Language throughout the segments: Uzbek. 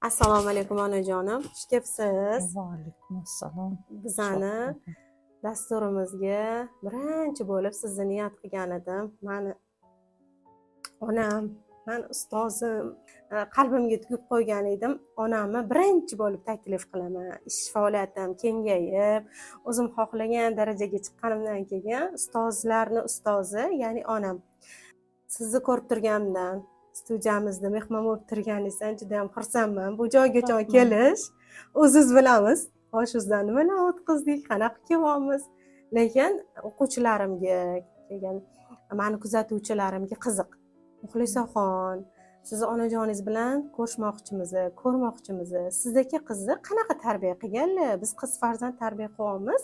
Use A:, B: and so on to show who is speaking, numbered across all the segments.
A: Assalomu alaykum, onajonim, xush kelibsiz.
B: Va alaykum assalom.
A: Bizani dasturimizga birinchi bo'lib sizni niyat qilgan edim. Mani onam, mani ustozim, qalbimga tugib qo'ygan edim. Onamni birinchi bo'lib taklif qilaman. Ish faoliyatim kengayib, o'zim xohlagan darajaga chiqqanimdan keyin ustozlarni ustozi, ya'ni onam. Sizni ko'rib turganimdan, studiyamizda mehmon bo'lib turganingizdan juda yam xursandman. Bu joygacha
B: Rahmat.
A: kelish, o'ziz bilamiz, boshimizdan nimalar o'tkazdik, qanaqa kelyapmiz. Lekin o'quvchilarimga, keyin mani kuzatuvchilarimga qiziq. Muxlisaxon, sizni onajoningiz bilan ko'rishmoqchimiz, ko'rmoqchimiz. Sizdagi qizni qanaqa tarbiya qilganlar? Biz qiz farzand tarbiya qilyapmiz,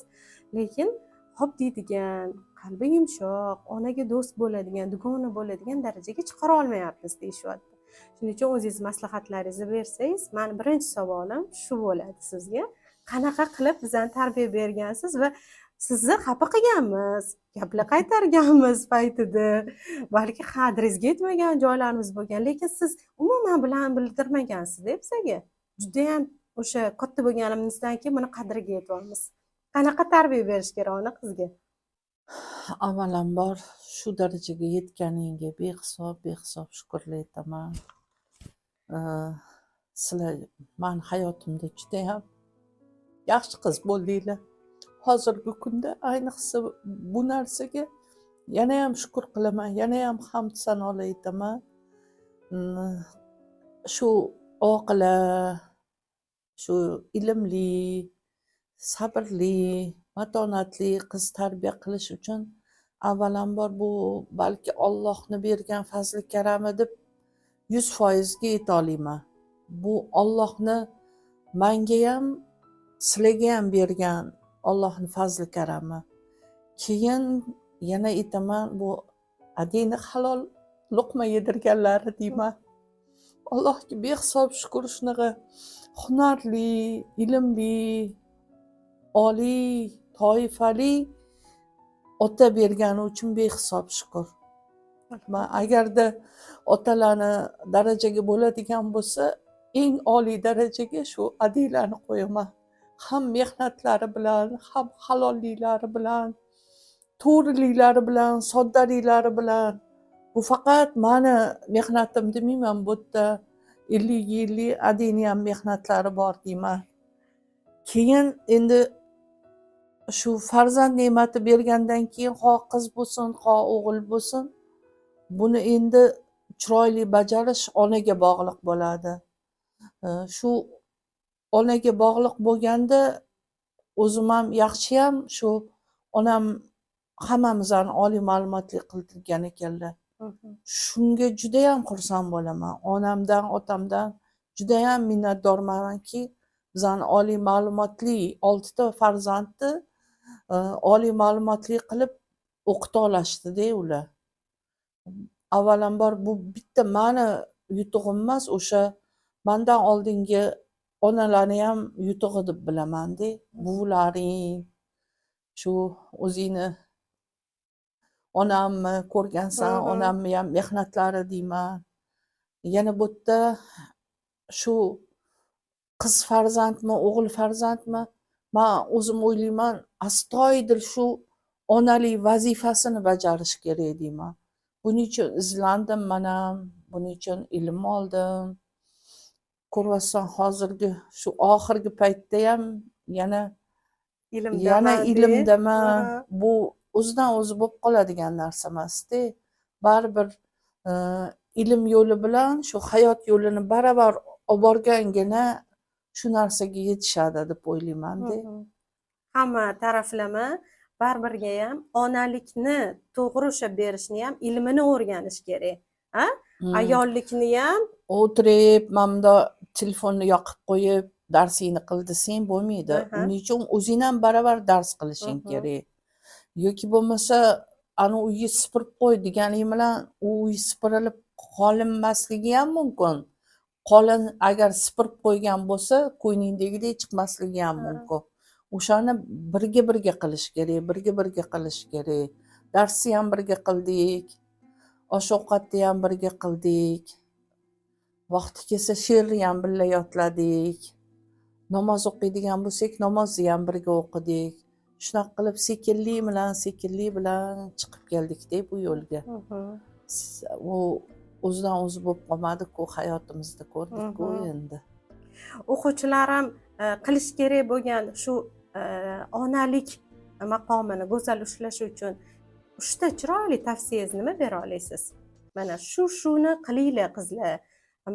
A: lekin hop deydigan, qalbi yumshoq, onaga do'st bo'ladigan, dugona bo'ladigan darajaga chiqara olmayapmiz, deyishyapti. Shuning uchun o'zingiz maslahatlaringizni bersangiz, mani birinchi savolim shu bo'ladi sizga. Qanaqa qilib bizani tarbiya bergansiz va sizni xafa qilganmiz, gaplar qaytarganmiz paytida, balki qadringizga yetmagan joylarimiz bo'lgan, lekin siz umuman bilan bildirmagansizda bizaga. Judayam o'sha katta bo'lganimizdan keyin buni qadriga yetyapmiz. Qanaqa tarbiya berish kerak ona qizga?
B: Avvalambor, shu darajaga yetganingga behisob behisob shukrlar aytaman. Sizlar mani hayotimda judayam yaxshi qiz bo'ldinglar. Hozirgi kunda, ayniqsa, bu narsaga yanayam shukur qilaman, yanayam hamd sanolar aytaman. Shu oqila, shu ilmli, sabrli, matonatli qiz tarbiya qilish uchun avvalambor bu balki Ollohni bergan fazli karami deb 100%ga yetolmayman. Bu Ollohni mangayam, sizlargayam bergan Ollohni fazli karami. Keyin yana aytaman, bu adangni halol luqma yedirganlari deyman. Allohga behisob shukur, shunaqa hunarli, ilmli, oliy toifali ota bergani uchun behisob shukur. Man agarda otalarni darajaga bo'ladigan bo'lsa, eng oliy darajaga shu adanglarni qo'yaman. Ham mehnatlari bilan, ham halolliklari bilan, to'g'riliklari bilan, soddaliklari bilan. Bu faqat mani mehnatim demayman, bu yerda 50-ga 50 adangni ham mehnatlari bor deyman. Keyin endi shu farzand ne'mati bergandan keyin, xoh qiz bo'lsin, xoh o'g'il bo'lsin, buni endi chiroyli bajarish onaga bog'liq bo'ladi. Shu onaga bog'liq bo'lganda, o'zim ham yaxshiyam shu onam hammamizni oliy ma'lumotli qildirgan ekanlar. Shunga judayam xursand bo'laman. Onamdan, otamdan judayam minnatdormanki, bizani oliy ma'lumotli oltita farzandni oliy ma'lumotli qilib o'qita olashdida ular. Avvalambor, bu bitta mani yutug'im emas, o'sha mandan oldingi onalarni ham yutug'i deb bilamanda. Buvlaring, shu o'zingni onamni ko'rgansan, onamni ham mehnatlari deyman. Yana bu yerda shu qiz farzandmi, o'g'il farzandmi, man o'zim o'ylayman, astoydil shu onalik vazifasini bajarish kerak deyman. Buning uchun izlandim man ham, buning uchun ilm oldim. Ko'ryapsan, hozirgi shu oxirgi paytdayam yana yana
A: Ilmdaman deb.
B: ilmdaman. Bu o'zidan o'zi bo'lib qoladigan narsa emasda. Baribir ilm yo'li bilan shu hayot yo'lini baravar olib borgangina shu narsaga yetishadi deb o'ylaymanda.
A: Hamma taraflama baribirga ham onalikni to'g'ri ushlab berishni ham ilmini o'rganish kerak. A? Ayollikni ham.
B: O'tirib, mana bundoq telefonni yoqib qo'yib, darsingni qil desang bo'lmaydi. Uning uchun o'zing ham baravar dars qilishing kerak. Yoki bo'lmasa, ana uyni supurib qo'y deganing bilan u uy supurilib qolinmasligi ham mumkin. Qolin agar supurib qo'ygan bo'lsa, ko'nglingdagidek chiqmasligi ham mumkin. O'shani birga birga qilish kerak, birga birga qilish kerak. Darsni ham birga qildik, osh ovqatni ham birga qildik. Vaqti kelsa she'rni ham birga yodladik. Namoz o'qiydigan bo'lsak, namozni ham birga o'qidik. Shunaqa qilib sekinlik bilan, sekinlik bilan chiqib keldikda bu yo'lga. U o'zidan o'zi bo'lib qolmadi-ku, hayotimizda ko'rdik-ku endi.
A: O'quvchilarim qilish kerak bo'lgan shu onalik maqomini go'zal ushlashi uchun uchta chiroyli tavsiyangizni nima bera olasiz? Mana shu shuni qilinglar, qizlar.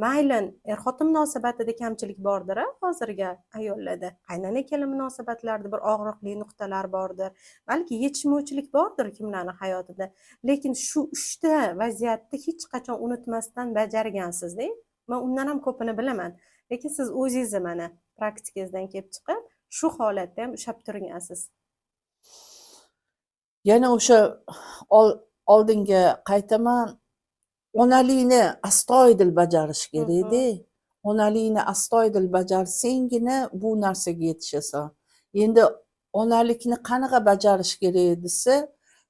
A: Mayli, er xotin munosabatida kamchilik bordir a hozirgi ayollarda, qaynona kelin munosabatlarida bir og'riqli nuqtalar bordir, balki yetishmovchilik bordir kimlarni hayotida, lekin shu uchta vaziyatni hech qachon unutmasdan bajargansizda. Man undan ham ko'pini bilaman, lekin siz o'zingizni mana praktikangizdan kelib chiqib shu holatda ham ushlab turgansiz.
B: Yana o'sha oldinga qaytaman. Onalikni astoydil bajarish kerakda. Onalikni astoydil bajarsanggina bu narsaga yetishasan. Endi onalikni qanaqa bajarish kerak desa,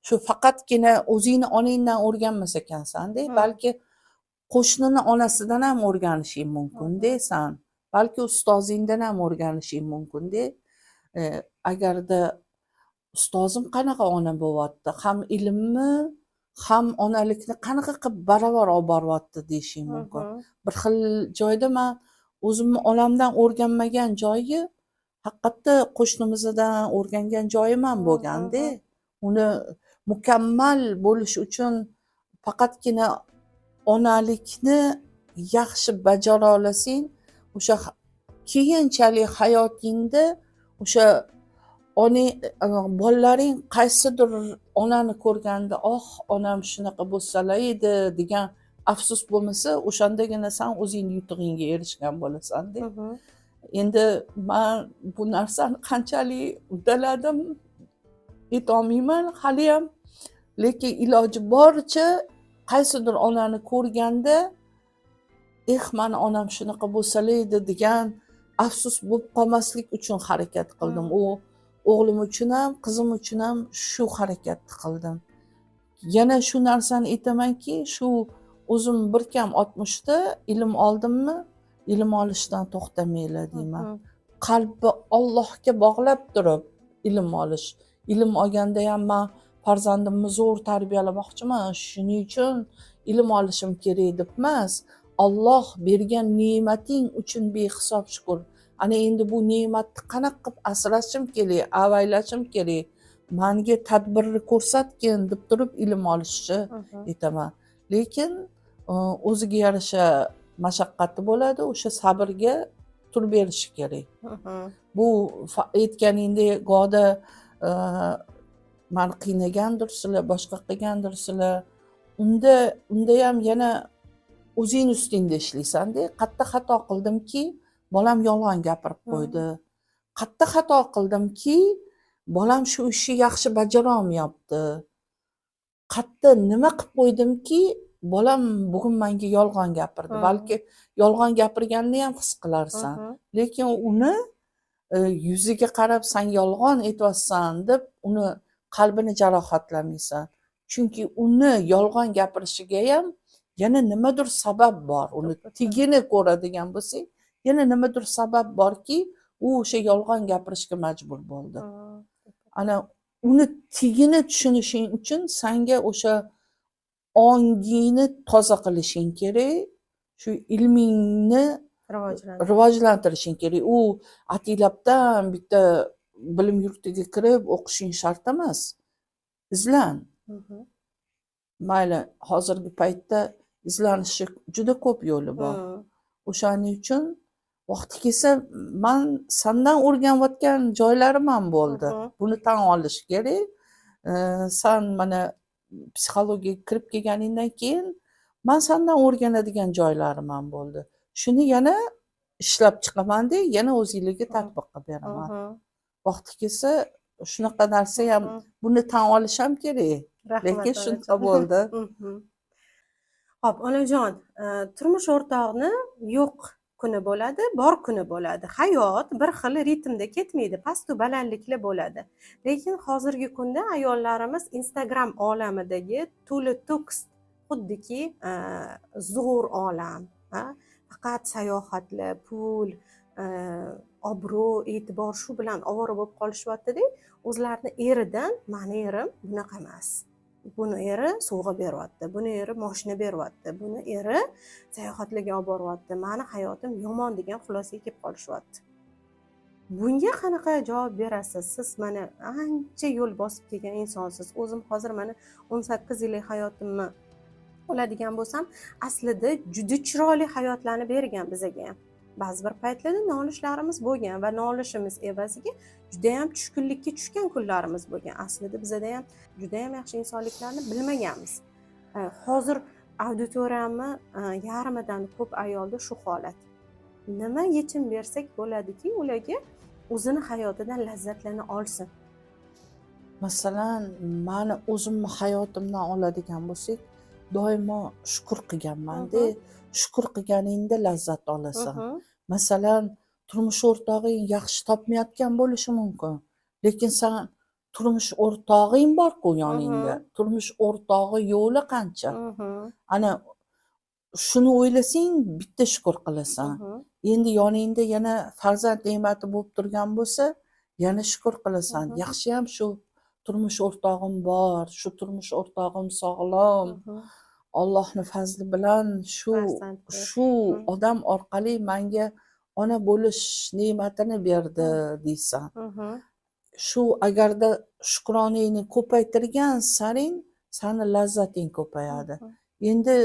B: shu faqatgina o'zingni onangdan o'rganmas ekansanda, balki qo'shnini onasidan ham o'rganishing mumkin-da san. Balki ustozingdan ham o'rganishing mumkin-da. Agarda ustozim qanaqa ona bo'lyapti, ham ilmni, ham onalikni qanaqa qilib baravar olib boryapti deyishing mumkin. Bir xil joyda man o'zimni onamdan o'rganmagan joyi haqiqatda qo'shnimizdan o'rgangan joyim ham bo'lganda. Uni mukammal bo'lish uchun faqatgina onalikni yaxshi bajara olasang, o'sha keyinchalik hayotingda o'sha ona bolalaring qaysidir onani ko'rganda, "Oh, onam shunaqa bo'lsalar edi" degan afsus bo'lmasa, o'shandagina san o'zingni yutug'ingga erishgan bo'lasanda. Endi man bu narsani qanchalik uddaladim aytolmayman haliyam, lekin iloji boricha qaysidir onani ko'rganda, "Eh, mani onam shunaqa bo'lsalar edi" degan afsus bo'lib qolmaslik uchun harakat qildim. U o'g'lim uchun ham, qizim uchun ham shu harakatni qildim. Yana shu narsani aytamanki, shu o'zim bir kam 60da ilm oldimmi, ilm olishdan to'xtamanglar deyman. Qalbni Ollohga bog'lab turib ilm olish. Ilm olganda ham man farzandimni zo'r tarbiyalamoqchiman, shuning uchun ilm olishim kerak deb emas, Olloh bergan ne'mating uchun behisob shukur, ana endi bu ne'matni qanaqa qilib asrashim kerak, avaylashim kerak, manga tadbirni ko'rsatgin deb turib ilm olishni aytaman. Lekin o'ziga yarasha mashaqqati bo'ladi, o'sha sabrga turib berishi kerak. Bu aytganingdek, gohda mani qiynagandirsizlar, boshqa qilgandirsizlar, unda ham yana o'zing ustingda ishlaysanda. Qayerda xato qildimki, bolam yolg'on gapirib qo'ydi, qayerda xato qildimki, bolam shu ishni yaxshi bajarolmayapti, qayerda nima qilib qo'ydimki, bolam bugun menga yolg'on gapirdi. Balki yolg'on gapirganini ham his qilarsan, lekin uni yuziga qarab "San yolg'on aytyapsan" deb uni qalbini jarohatlamaysan, chunki uni yolg'on gapirishiga ham yana nimadir sabab bor. Uni tagini ko'radigan bo'lsak, yana nimadir sabab borki, u o'sha yolg'on gapirishga majbur bo'ldi. Ana uni tagini tushunishing uchun sanga o'sha ongingni toza qilishing kerak, shu ilmingni
A: rivojlantirish,
B: rivojlantirishing kerak. U ataylabdan bitta bilim yurtiga kirib o'qishing shart emas, izlan. Mayli, hozirgi paytda izlanishni juda ko'p yo'li bor. O'shaning uchun vaqti kelsa man sandan o'rganayotgan joylarim ham bo'ldi. Buni tan olish kerak. San mana psixologiyaga kirib kelganingdan keyin man sandan o'rganadigan joylarim ham bo'ldi. Shuni yana ishlab chiqamanda, yana o'zinglarga tatbiq qilib beraman. Vaqti kelsa shunaqa narsa ham, buni tan olish ham kerak.
A: Rahmat,
B: Lekin shunaqa
A: onajon.
B: bo'ldi.
A: Xo'p, onajon, turmush o'rtoqni yo'q kuni bo'ladi, bor kuni bo'ladi. Hayot bir xil ritmda ketmaydi, pastu balandliklar bo'ladi. Lekin hozirgi kunda ayollarimiz Instagram olamidagi to'la to'kis, xuddiki zo'r olam, ha? Faqat sayohatlar, pul, obro', e'tibor, shu bilan ovora bo'lib qolishyaptida. O'zlarini eridan: "Mani erim bunaqa emas, buni eri sovg'a beryapti, buni eri moshina beryapti, buni eri sayohatlarga olib boryapti, mani hayotim yomon", degan xulosaga kelib qolishyapti. Bunga qanaqa javob berasiz? Siz mana ancha yo'l bosib kelgan insonsiz. O'zim hozir mana 18 yillik hayotimni oladigan bo'lsam, aslida juda chiroyli hayotlarni bergan bizaga ham. Ba'zi bir paytlarda nolishlarimiz bo'lgan va nolishimiz evaziga judayam tushkunlikka tushgan kunlarimiz bo'lgan. Aslida bizada ham judayam yaxshi insonliklarni bilmaganmiz. Hozir auditoriyamni yarmidan ko'p ayolda shu holat. Nima yechim bersak bo'ladiki, ularga o'zini hayotidan lazzatlana olsin?
B: Masalan, mani o'zimni hayotimdan oladigan bo'lsak, doimo shukur qilganmanda. Shukur qilganingda lazzat olasan. Masalan, turmush o'rtog'ing yaxshi topmayotgan bo'lishi mumkin, lekin san turmush o'rtog'ing borku yoningda. Turmush o'rtog'i yo'li qancha. Ana shuni o'ylasang, bitta shukur qilasan. Endi yoningda yana farzand ne'mati bo'lib turgan bo'lsa, yana shukur qilasan. Yaxshiyam shu turmush o'rtog'im bor, shu turmush o'rtog'im sog'lom, Ollohni fazli bilan shu
A: Farzandli.
B: shu odam orqali manga ona bo'lish ne'matini berdi, deysan. Shu agarda shukronangni ko'paytirgan saring sani lazzating ko'payadi. Endi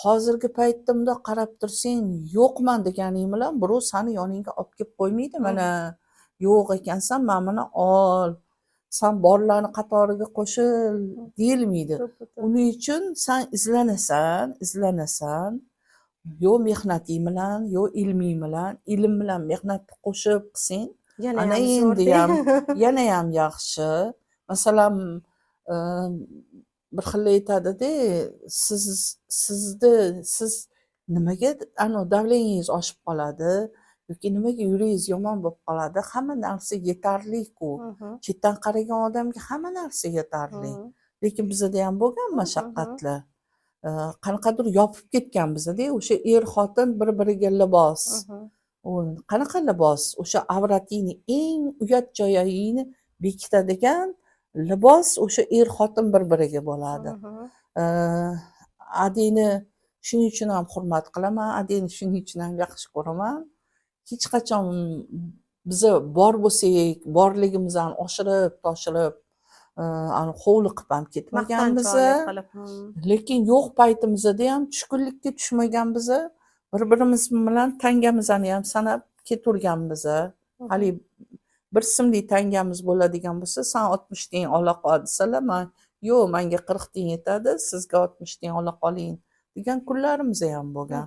B: hozirgi paytda bundoq qarab tursang, yo'qman deganing bilan birov sani yoningga olib kelib qo'ymaydi. "Mana, yo'q ekansan, mana buni ol, san borlarni qatoriga qo'shil", deyilmaydi.
A: To'ppa-to'g'ri.
B: Uning uchun san izlanasan, izlanasan, yo mehnating bilan, yo ilming bilan. Ilm bilan mehnatni qo'shib qilsang,
A: Yana
B: ana
A: ham
B: endi
A: zo'rda.
B: ham yanayam yaxshi. Masalan, bir xil aytadida, siz sizni siz nimaga anavi давление ngiz oshib qoladi yoki nimaga yuragingiz yomon bo'lib qoladi, hamma narsa yetarli-ku. Chetdan qaragan odamga hamma narsa yetarli, lekin bizada ham bo'lgan mashaqqatlar. Qanaqadir yopib ketgan bizada o'sha er xotin bir biriga libos. U qanaqa libos? O'sha avratingni, eng uyat joyingni bekitadigan libos o'sha er xotin bir biriga bo'ladi. Adini shuning uchun ham hurmat qilaman, adini shuning uchun ham yaxshi ko'raman. Hech qachon biza bor bo'lsak, borligimizni oshirib toshirib, ani hovliqib ham ketmaganmiz.
A: Maqtanchoqlik qilib.
B: Lekin yo'q paytimizda ham tushkunlikka tushmagan biza. Bir birimiz bilan tangamizni ham sanab ketaverganmiz. Haligi bir simli tangamiz bo'ladigan bo'lsa, "San 60 tiyin ola qol", desalar, man "Yo'q, manga 40 tiyin yetadi, sizga 60 tiyin ola qoling", degan kunlarimiz ham bo'lgan.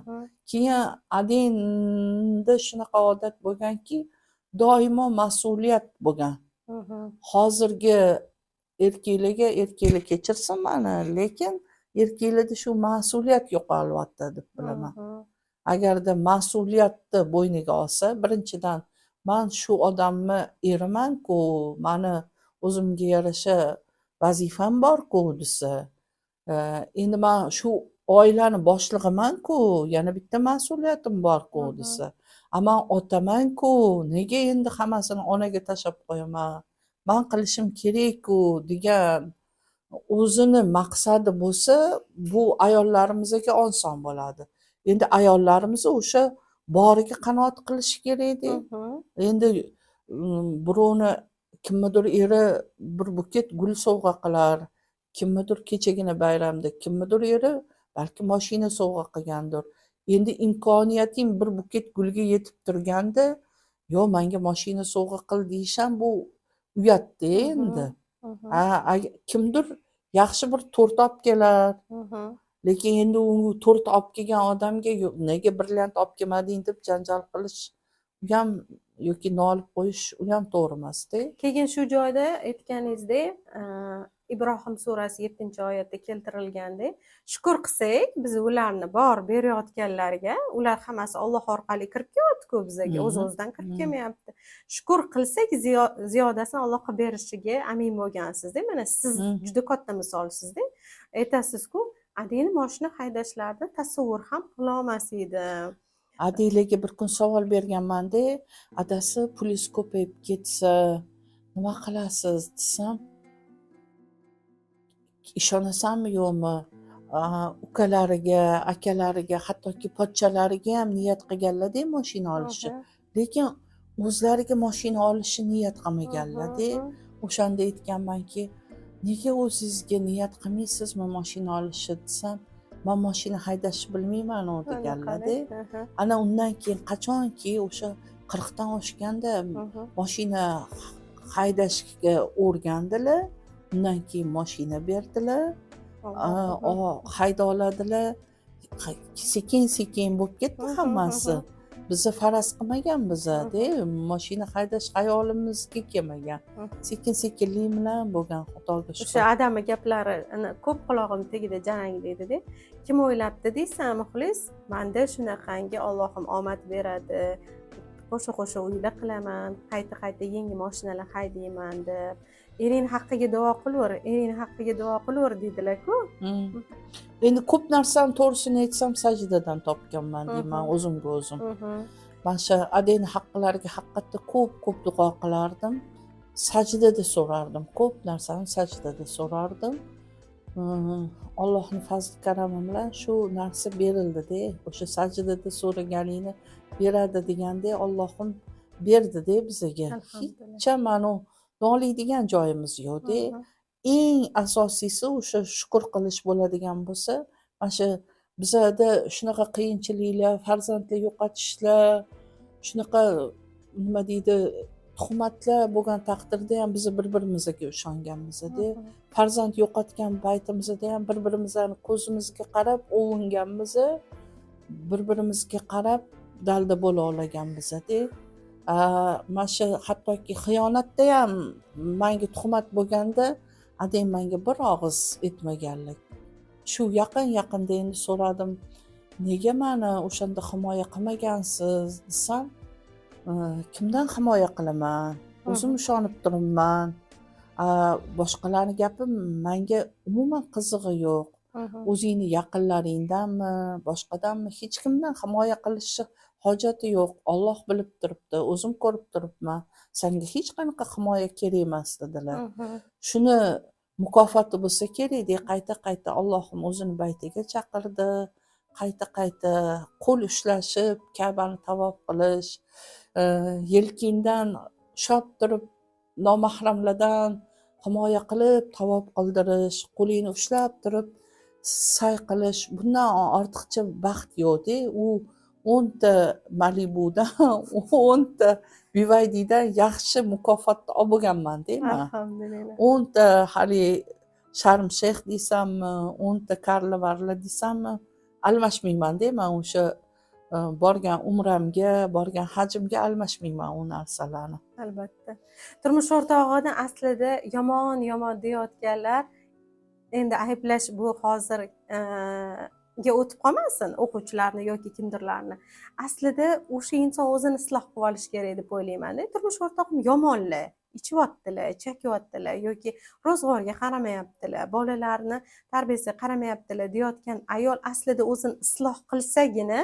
B: Keyin adinda shunaqa odat bo'lganki, doimo mas'uliyat bo'lgan. Hozirgi erkaklarga, erkaklar kechirsin mani, lekin erkaklarda shu mas'uliyat yo'qolyapti deb bilaman. Agarda mas'uliyatni bo'yniga olsa, birinchidan, man shu odamni erimanku, mani o'zimga yarasha vazifam borku desa, endi man shu oilani boshlig'imanku, yana bitta mas'uliyatim borku desa, a man otamanku, nega endi hammasini onaga tashlab qo'yaman, man qilishim kerakku, degan o'zini maqsadi bo'lsa, bu ayollarimizga oson bo'ladi. Endi ayollarimiz o'sha boriga qanoat qilishi kerakda. Endi birovni, kimnidir eri bir buket gul sovg'a qilar, kimnidir kechagina bayramda, kimnidir eri balki moshina sovg'a qilgandir. Endi imkoniyating bir buket gulga yetib turganda, "Yo'q, manga moshina sovg'a qil", deyish ham bu uyatda endi. Ha, kimdir yaxshi bir tort olib kelar, lekin endi u tort olib kelgan odamga "Yo'q, nega brilliant olib kelmading", deb janjal qilish u ham yoki nolib qo'yish, u ham to'g'ri emasda.
A: Keyin shu joyda aytganingizdek, Ibrohim surasi 7-oyatda keltirilgandek, shukur qilsak, biz ularni bor berayotganlarga, ular hammasi Olloh orqali kirib kelyapti-ku bizaga, o'z o'zidan kirib kelmayapti. Shukur qilsak, ziyodasini Alloh qilib berishiga amin bo'lgansizda. Mana siz juda katta misolsizda. Aytasizku, adini moshina haydashlarni tasavvur ham qilolmas edim.
B: Adilaga bir kun savol berganmanda, adasi, pulingiz ko'payib ketsa nima qilasiz desam, ishonasanmi yo'qmi, ukalariga, akalariga, hattoki pochchalariga ham niyat qilganlarda moshina olishni, lekin o'zlariga moshina olishni niyat qilmaganlarda. O'shanda aytganmanki, nega o'zingizga niyat qilmaysizmi moshina olishni desam, man moshina haydashni bilmayman u deganlarda. Ana undan keyin qachonki o'sha 40dan oshganda moshina haydashga o'rgandilar, undan keyin moshina berdilar, hayda oladilar, sekin sekin bo'lib ketdi hammasi. Biza faraz qilmaganmizda, moshina haydash xayolimizga kelmagan, sekin sekinlik bilan bo'lgan, Xudoga
A: O'sha
B: shukur.
A: Adamni gaplari ana ko'p qulog'im tagida jaranglaydida. Kim o'ylabdi deysan, Muxlis, manda shunaqangi Ollohim omad beradi, qo'sha qo'sha uylar qilaman, qayta qayta yangi moshinalar haydayman deb. Ering haqqiga duo qilaver, ering haqqiga duo qilaver deydilar-ku.
B: Endi ko'p narsani, to'g'risini aytsam, sajdadan topganman deyman o'zimga o'zim. Mana shu adangni haqqilariga haqiqatda ko'p ko'p duo qilardim, sajdada so'rardim, ko'p narsani sajdada so'rardim. Allohni fazli karami bilan shu narsa berildida. O'sha sajdada so'raganingni beradi degandek, Ollohim berdida bizaga.
A: Alhamdulillah.
B: Hecham anavi noliydigan joyimiz yo'qda. Eng asosiysi o'sha shukur qilish bo'ladigan bo'lsa, mana shu bizada shunaqa qiyinchiliklar, farzandlar yo'qotishlar, shunaqa, nima deydi, tuhmatlar bo'lgan taqdirda ham biz bir birimizga ishonganmizda. Farzand yo'qotgan paytimizda ham bir birimizni ko'zimizga qarab ovunganmiz, bir birimizga qarab dalda bo'la olganmizda. Mana shu hattoki xiyonatda ham manga tuhmat bo'lganda adang manga bir og'iz aytmaganlar. Shu yaqin yaqinda endi so'radim, nega mani o'shanda himoya qilmagansiz desam, kimdan himoya qilaman, o'zim ishonib turibman, boshqalarni gapi manga umuman qizig'i yo'q. O'zingni yaqinlaringdanmi, boshqadanmi, hech kimdan himoya qilishni hojati yo'q, Olloh bilib turibdi, o'zim ko'rib turibman, sanga hech qanaqa himoya kerak emas dedilar. Shuni mukofoti bo'lsa kerak, qayta qayta Allohim o'zini baytiga chaqirdi, qayta qayta qo'l ushlashib Kabani tavof qilish, yelkangdan ushlab turib nomahramlardan himoya qilib tavof qildirish, qo'lingni ushlab turib say qilish, bundan ortiqcha baxt yo'qda. U 10ta Malibudan, 10ta BYDdan yaxshi mukofotni olib bo'lganmanda man.
A: Alhamdulillah.
B: 10ta haligi Sharm Shayx deysanmi, 10ta Karli Varli deysanmi, almashmaymanda man o'sha borgan umramga, borgan hajimga almashmayman u narsalarni.
A: Albatta, turmush o'rtog'ini aslida yomon yomon deyayotganlar, endi ayblash bu hozir ga o'tib qolmasin o'quvchilarni yoki kimdirlarni. Aslida o'sha inson o'zini isloh qilib olishi kerak deb o'ylaymanda. Turmush o'rtog'im yomonlar, ichyaptilar, chekyaptilar yoki ro'zg'orga qaramayaptilar, bolalarni tarbiyasiga qaramayaptilar deyayotgan ayol aslida o'zini isloh qilsagina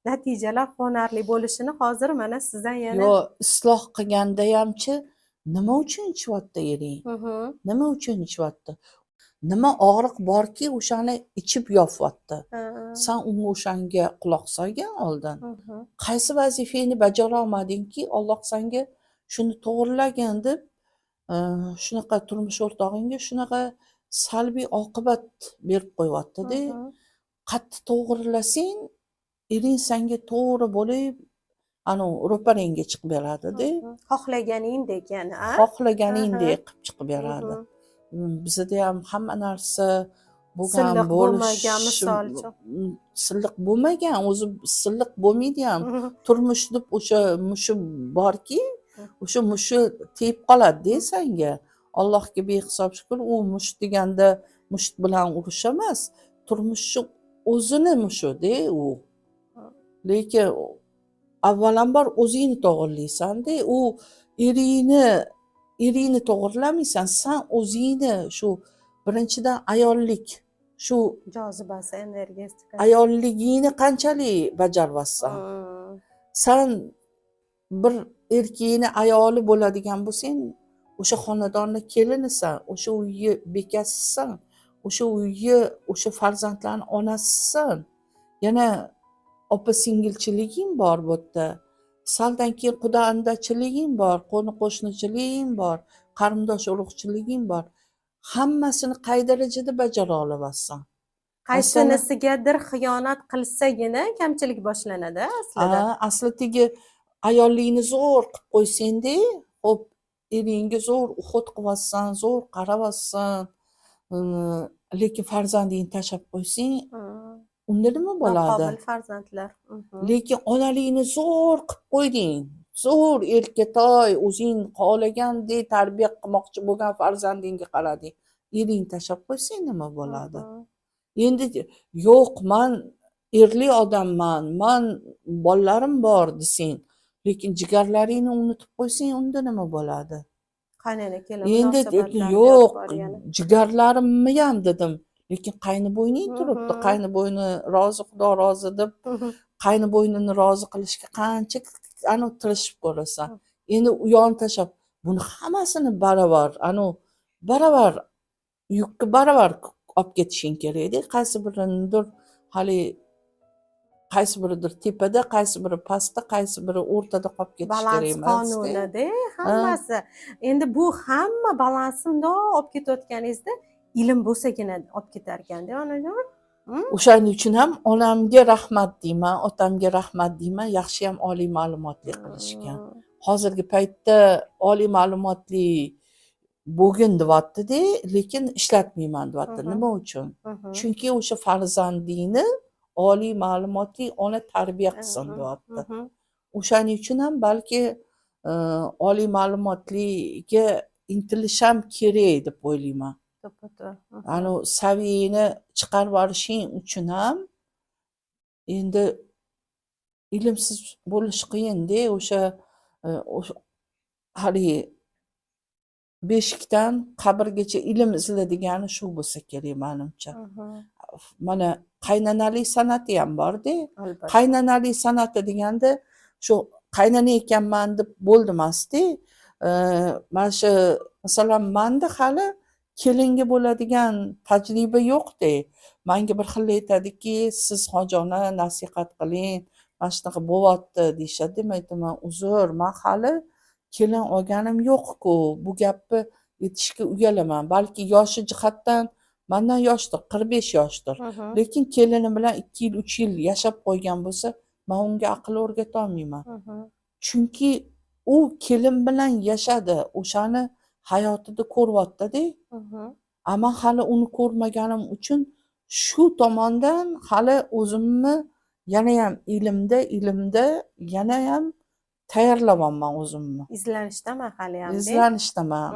A: natijalar quvonarli bo'lishini hozir mana sizdan yana
B: Yo'q, isloh qilgandayamchi, nima uchun ichyapti ering? Nima uchun ichyapti? Nima og'riq borki, o'shani ichib yopyapti? San unga, o'shanga quloq solgin oldin. Qaysi vazifangni bajara olmadingki, Olloh sanga shuni to'g'irlagin deb shunaqa turmush o'rtog'ingga shunaqa salbiy oqibat berib qo'yyaptida. Qattiq to'g'irlasang, ering sanga to'g'ri bo'lib, anavi ro'parangga chiqib beradida.
A: Xohlaganingdek ya'ni, a?
B: Xohlaganingdek qilib chiqib beradi. Bizada ham hamma narsa bo'lgan,
A: Silliq bo'lmagan,
B: bo'lishi
A: misol uchun.
B: Silliq bo'lmagan, o'zi silliq bo'lmaydi ham. Turmush deb o'sha mushu borki, o'sha mushu tegib qoladida sanga. Allohga behisob shukur, u musht deganda musht bilan urish emas, turmushni o'zini mushuda u. Lekin avvalambor o'zingni to'g'irlaysanda, u eringni to'g'irlamaysan, san o'zingni shu birinchidan ayollik shu
A: Jozibasi, energetika.
B: Ayolligingni qanchalik bajaryapsan? San bir erkakni ayoli bo'ladigan bo'lsang, o'sha xonadonni kelinisan, o'sha uyni bekasisan, o'sha uyni, o'sha farzandlarni onasisan. Yana opa singilchiliging bor bu yerda. Saldan keyin quda andachiliging bor, qo'ni qo'shnichiliging bor, qarindosh urug'chiliging bor. Hammasini qay darajada bajara olasan?
A: Qaysinisigadir xiyonat qilsagina kamchilik boshlanadi aslida.
B: Asli tegi ayollikni zo'r qilib qo'ysangda, xo'p, eringga zo'r уход qilyapsan, zo'r qarayapsan, lekin farzandingni tashlab qo'ysang, unda nima bo'ladi?
A: Noqobil farzandlar.
B: Lekin onalikni zo'r qilib qo'yding, zo'r erkatoy, o'zing xohlagandek tarbiya qilmoqchi bo'lgan farzandingga qarading, eringni tashlab qo'ysang nima bo'ladi? Endi yo'q, man erli odamman, man bolalarim bor desang, lekin jigarlaringni unutib qo'ysang, unda nima bo'ladi?
A: Qaynona kelin
B: Endi yo'q, jigarlarimni ham dedim, lekin qayni bo'yning turibdi, qayni bo'yni rozi, xudo rozi deb qayni bo'ynini rozi qilishga qancha anavi tirishib ko'rasan. Endi u yoqni tashlab, buni hammasini baravar, anavi baravar yukni baravar olib ketishing kerakda. Qaysi birinidir hali, qaysi biridir tepada, qaysi biri pastda, qaysi biri o'rtada qolib ketish
A: Balans
B: kerak emasda.
A: Qonunida hammasi. Endi bu hamma balansni mundoq olib ketayotganingizda ilm bo'lsagina olib ketar ekanda, onajon.
B: O'shaning uchun ham onamga rahmat deyman, otamga rahmat deyman, yaxshiyam oliy ma'lumotli qilishgan. Hozirgi paytda oliy ma'lumotli bo'lgin deyaptida, lekin ishlatmayman deyapti. Nima uchun? Chunki o'sha farzandingni oliy ma'lumotli ona tarbiya qilsin deyapti. O'shaning uchun ham balki oliy ma'lumotliga intilish ham kerak deb o'ylayman.
A: To'ppa-to'g'ri.
B: Anavi saviyani chiqarib yuborishing uchun ham endi ilmsiz bo'lish qiyinda. O'sha haligi beshikdan qabrgacha ilm izla degani shu bo'lsa kerak manimcha. Mana qaynonalik san'ati ham borda.
A: Albatta.
B: Qaynonalik san'ati deganda shu qaynona ekanman deb bo'ldi emasda. Mana shu masalan, manda hali kelinga bo'ladigan tajriba yo'qda. Manga bir xil aytadiki, siz hoji ona nasihat qiling, mana shunaqa bo'lyapti deyishadi. Man aytaman, uzr, man hali kelin olganim yo'q-ku, bu gapni aytishga uyalaman. Balki yoshi jihatdan mandan yoshdir, 45 yoshdir, lekin kelinim bilan 2 yil, 3 yil yashab qo'ygan bo'lsa, man unga aql o'rgatolmayman, chunki u kelin bilan yashadi, o'shani hayotida ko'ryaptida. A man hali uni ko'rmaganim uchun shu tomondan hali o'zimni yanayam ilmda yanayam tayyorlayapman o'zimni.
A: Izlanishdaman haliyam.
B: Izlanishdaman.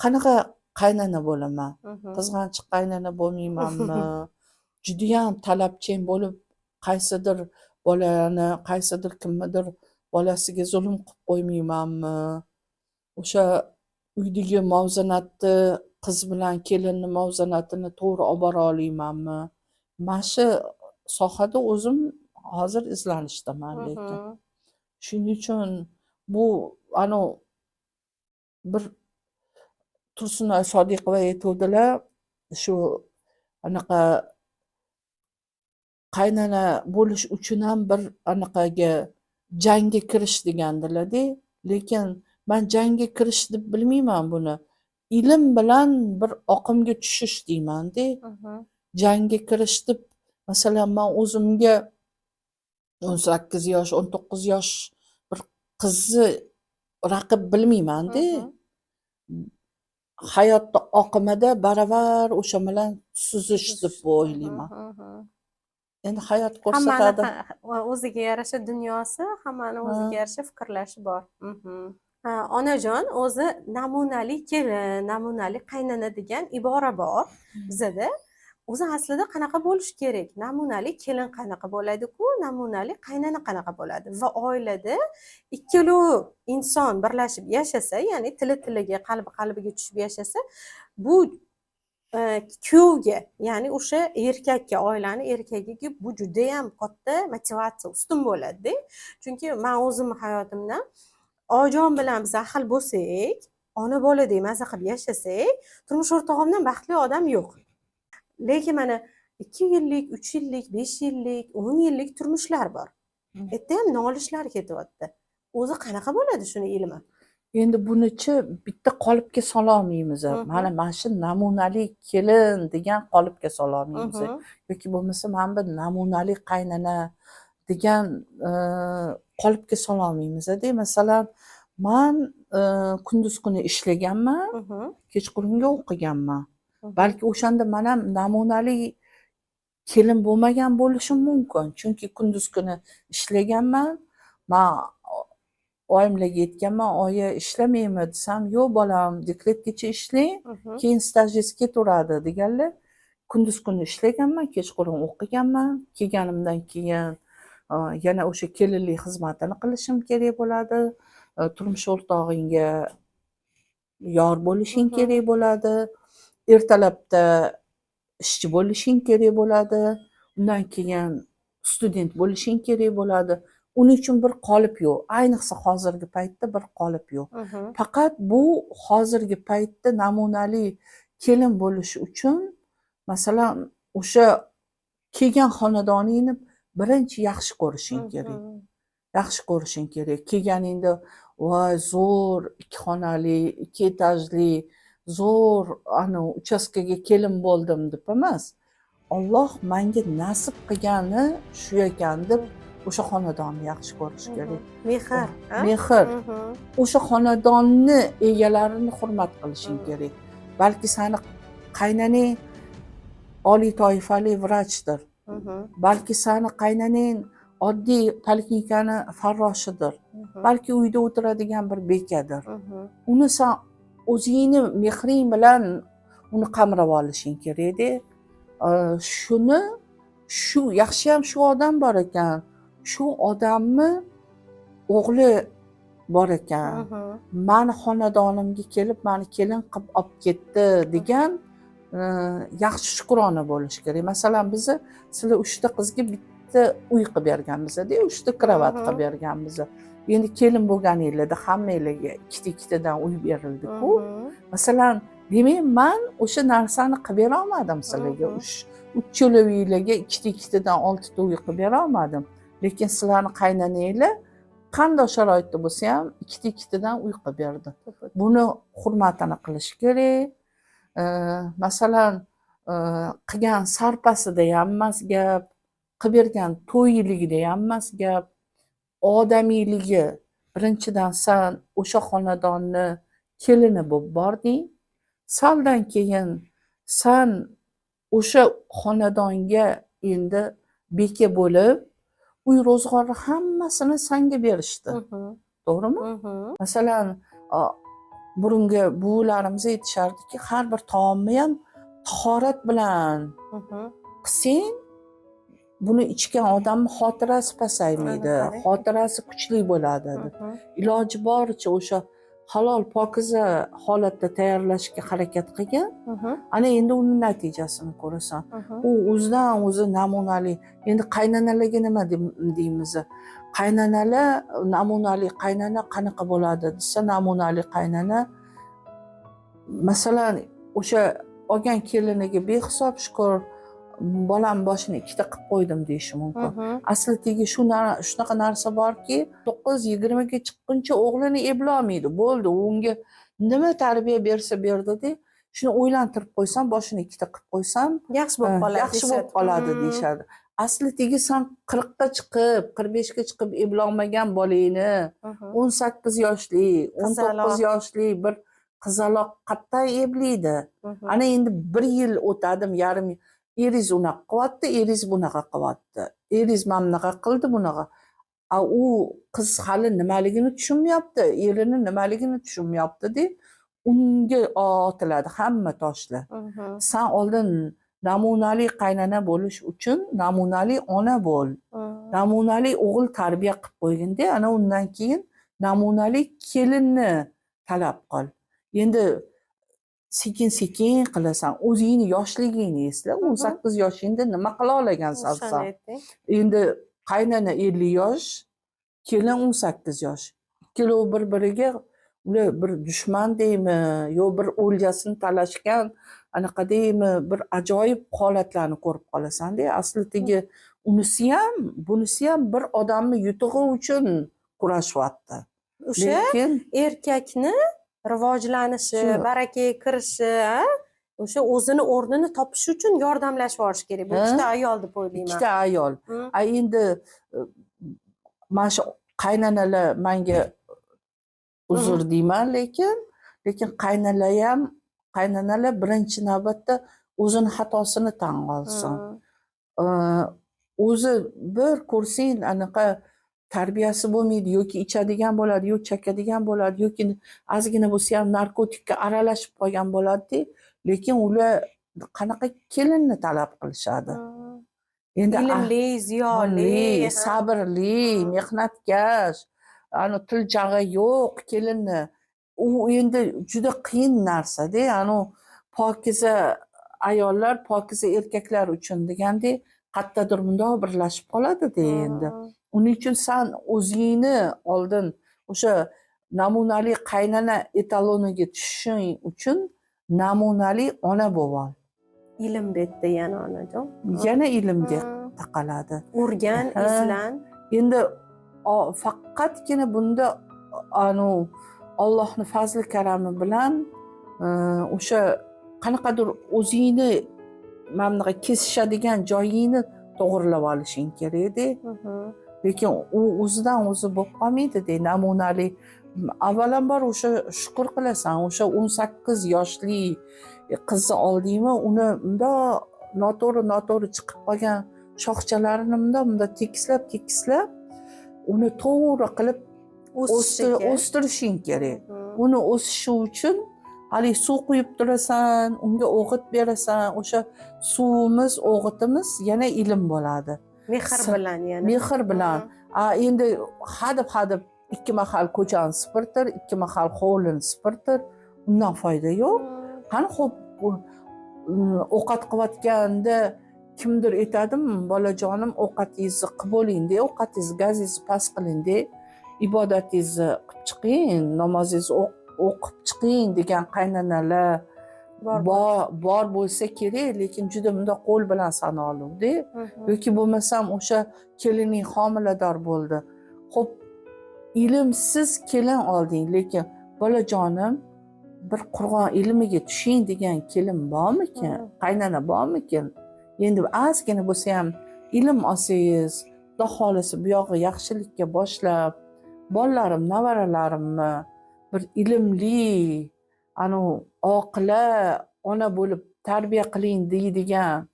B: Qanaqa qaynona bo'laman? Qizg'anchiq qaynona bo'lmaymanmi? Judayam talabchan bo'lib, qaysidir bolani, qaysidir kimnidir bolasiga zulm qilib qo'ymaymanmi? O'sha uydagi muvozanatni, qiz bilan kelinni muvozanatini to'g'ri olib bora olmaymanmi? Mana shu sohada o'zim hozir izlanishdaman lekin. Shuning uchun bu anavi bir Tursunoy Sodiqova aytuvdilar, shu anaqa qaynona bo'lish uchun ham bir anaqaga jangga kirish degandilarda, lekin man jangga kirish deb bilmayman buni. Ilm bilan bir oqimga tushish deymanda. Jangga kirish deb, masalan, man o'zimga 18 yosh, 19 yosh bir qizni raqib bilmaymanda. Hayotni oqimida baravar o'sha bilan suzish deb o'ylayman. Endi hayot
A: Hammani
B: ko'rsatadi.
A: O'ziga yarasha dunyosi, hammani o'ziga yarasha fikrlashi bor. Ha, onajon, o'zi namunali kelin, namunali qaynona degan ibora bor bizada. O'zi aslida qanaqa bo'lishi kerak? Namunali kelin qanaqa bo'ladi-ku, namunali qaynona qanaqa bo'ladi? Va oilada ikkalovi inson birlashib yashasa, ya'ni tili tiliga, qalbi qalbiga tushib yashasa, bu Kuyovga, ya'ni o'sha erkakka, oilani erkagiga bu judayam katta motivatsiya, ustun bo'ladida. Chunki man o'zimni hayotimdan, oyijon bilan biz ahil bo'lsak, ona boladek maza qilib yashasak, turmush o'rtog'imdan baxtli odam yo'q. Lekin mana 2 yillik, 3 yillik, 5 yillik, 10 yillik turmushlar bor. Erta ham nolishlar ketyapti. O'zi qanaqa bo'ladi shuni ilmi?
B: Endi bunichi bitta qolipga sololmaymiz. Mana shu namunali kelin degan qolipga sololmaymiz yoki bo'lmasa mana bu namunali qaynona degan qolipga sololmaymizda. Masalan, man kunduz kuni ishlaganman, kechqurunga o'qiganman. Balki o'shanda man ham namunali kelin bo'lmagan bo'lishim mumkin, chunki kunduz kuni ishlaganman. Man oyimlarga aytganman: "Oyi, ishlamaymi?" desam, "Yo'q, bolam, dekretgacha ishlang, keyin stajingiz ketaveradi", deganlar. Kunduz kuni ishlaganman, kechqurun o'qiganman. Kelganimdan keyin yana o'sha kelinlik xizmatini qilishim kerak bo'ladi, turmush o'rtog'ingga yor bo'lishing kerak bo'ladi, ertalabda ishchi bo'lishing kerak bo'ladi, undan keyin student bo'lishing kerak bo'ladi. Uning uchun bir qolip yo'q, ayniqsa hozirgi paytda bir qolip yo'q. Faqat bu hozirgi paytda namunali kelin bo'lish uchun, masalan, o'sha kelgan xonadoningni birinchi yaxshi ko'rishing kerak. Yaxshi ko'rishing kerak. Kelganingda, "Voy, zo'r ikki xonali, ikki etajli, zo'r anavi uchastkaga kelin bo'ldim", deb emas, "Olloh manga nasib qilgani shu ekan", deb o'sha xonadonni yaxshi ko'rish kerak.
A: Mehr, a?
B: Mehr. O'sha xonadonni egalarini hurmat qilishing kerak. Balki sani qaynonang oliy toifali vrachdir, balki sani qaynonang oddiy poliklinikani farroshidir, balki uyda o'tiradigan bir bekadir. Uni san o'zingni mehring bilan uni qamrab olishing kerakda. Shuni shu yaxshiyam shu odam bor ekan, shu odamni o'g'li bor ekan, mani xonadonimga kelib, mani kelin qilib olib ketdi degan yaxshi shukrona bo'lishi kerak. Masalan, bizni, sizlar uchta qizga bitta uy qilib berganmizda, uchta krovat qilib berganmiz. Endi kelin bo'lganinglarda hammanglarga ikkita ikkitadan uy berildiku. Masalan, demak, man o'sha narsani qilib berolmadim sizlarga, uchalovinglarga ikkita ikkitadan oltita uy qilib berolmadim, lekin sizlarni qaynonanglar qanday sharoitda bo'lsa ham ikkita ikkitadan uy qilib berdi. Buni hurmatini qilish kerak. Masalan, qilgan sarpasida ham emas gap, qilib bergan to'yiligida ham emas gap, odamiyligi. Birinchidan, san o'sha xonadonni kelini bo'lib bording, saldan keyin san o'sha xonadonga endi beka bo'lib, uy ro'zg'orni hammasini sanga berishdi, to'g'rimi? Masalan, burungi buvilarimiz aytishardiki, har bir taomni ham tahorat bilan qilsang, buni ichgan odamni xotirasi pasaymaydi,
A: Ana qarang.
B: xotirasi kuchli bo'ladi deb. Iloji boricha o'sha halol, pokiza holatda tayyorlashga harakat qilgin, ana endi uni natijasini ko'rasan. U o'zidan o'zi namunali. Endi qaynanalarga nima deymiz? Qaynanalar, namunali qaynana qanaqa bo'ladi desa, namunali qaynana, masalan, o'sha olgan keliniga behisob shukur, bolam boshini ikkita qilib qo'ydim, deyishi mumkin. Asli tegi shu shunaqa narsa borki, 9-20ga chiqquncha o'g'lini eplolmaydi. Bo'ldi, unga nima tarbiya bersa berdida, shuni o'ylantirib qo'ysam, boshini ikkita qilib qo'ysam,
A: yaxshi bo'lib qoladi
B: yaxshi bo'lib
A: deyishadi.
B: qoladi deyishadi. Asli tegi san 40ga chiqib, 45ga chiqib eplolmagan bolangni 18 yoshli, 19
A: Qizaloq.
B: yoshli bir qizaloq qayerdan eplaydi? Ana endi bir yil o'tadimi, yarim yil, eringiz unaqa qilyapti, eringiz bunaqa qilyapti, eringiz mana bunaqa qildi, bunaqa. A u qiz hali nimaligini tushunmayapti, erini nimaligini tushunmayaptida, unga otiladi hamma toshlar. San oldin namunali qaynona bo'lish uchun namunali ona bo'l, namunali o'g'il tarbiya qilib qo'yginda, ana undan keyin namunali kelinni talab qil endi. Sekin sekin qilasan. O'zingni yoshligingni esla, o'n sakkiz yoshingda nima qila olgansan
A: O'shani
B: san?
A: Aytding.
B: Endi qaynona 50 yosh, kelin 18 yosh, ikkalovi bir biriga ular bir dushman deymi yo bir o'ljasini talashgan anaqa deymi, bir ajoyib holatlarni ko'rib qolasanda. Aslidagi unisi ham, bunisi ham bir odamni yutug'i uchun kurashyapti.
A: O'sha
B: Lekin
A: erkakni rivojlanishi,
B: Shu.
A: barakaga kirishi, a? O'sha o'zini o'rnini topishi uchun yordamlashib yuborish kerak bu
B: Ha?
A: ikkita ayol deb o'ylayman.
B: Ikkita ayol. A endi mana shu qaynanalar, manga uzr deyman, lekin qaynalar ham, qaynanalar birinchi navbatda o'zini xatosini tan olsin. O'zi bir ko'rsang, anaqa tarbiyasi bo'lmaydi yoki ichadigan bo'ladi, yo chakadigan bo'ladi, yoki ozgina bo'lsa ham narkotikka aralashib qolgan bo'ladida, lekin ular qanaqa kelinni talab qilishadi endi?
A: Ilmli, ziyoli,
B: ilmli,
A: ha.
B: sabrli, mehnatkash, ani til jag'i yo'q kelinni. U endi juda qiyin narsada. Anu pokiza ayollar pokiza erkaklar uchun degandek, qayerdadir bundoq birlashib qoladida endi. Uning uchun san o'zingni oldin o'sha namunali qaynana etaloniga tushishing uchun namunali ona bo'lib ol.
A: Ilm bu yerda yana, onajon.
B: Yana ilmga taqaladi.
A: O'rgan, izlan.
B: Endi faqatgina bunda anu Ollohni fazli karami bilan o'sha qanaqadir o'zingni mana bunaqa kesishadigan joyingni to'g'irlab olishing kerakda. Lekin u o'zidan o'zi bo'lib qolmaydida namunali. Avvalambor o'sha shukur qilasan, o'sha 18 yoshli qizni oldingmi, uni mundoq noto'g'ri noto'g'ri chiqib qolgan shoxchalarini mundoq mundoq tekislab tekislab, uni to'g'ri qilib
A: O'sishiga.
B: o'stirishing kerak. Uni o'sishi uchun haligi suv quyib turasan, unga o'g'it berasan. O'sha suvimiz, o'g'itimiz yana ilm bo'ladi.
A: Mehr bilan yana.
B: Mehr bilan. A endi hadeb hadeb ikki mahal ko'chani supurtir, ikki mahal hovlini supurtir, undan foyda yo'q. Qani, xo'p, ovqat qilayotganda kimdir aytadimi: "Bolajonim, ovqatingizni qilib bo'lingda, ovqatingizni gazingizni past qilingda, ibodatingizni qilib chiqing, namozingizni o'qib chiqing" degan qaynanalar
A: Bor.
B: Bor bo'lsa kerak, lekin juda bundoq qo'l bilan sanoluvda. Yoki bo'lmasam o'sha kelining homilador bo'ldi, xo'p, ilmsiz kelin olding, lekin "Bolajonim, bir Qur'on ilmiga tushing" degan kelin bormikin, qaynona bormikin? Endi ozgina bo'lsa ham ilm olsangiz, Xudo xohlasa, bu yog'i yaxshilikka boshlab, bolalarim, nevaralarimni bir ilmli, anavi oqila ona bo'lib tarbiya qiling deydigan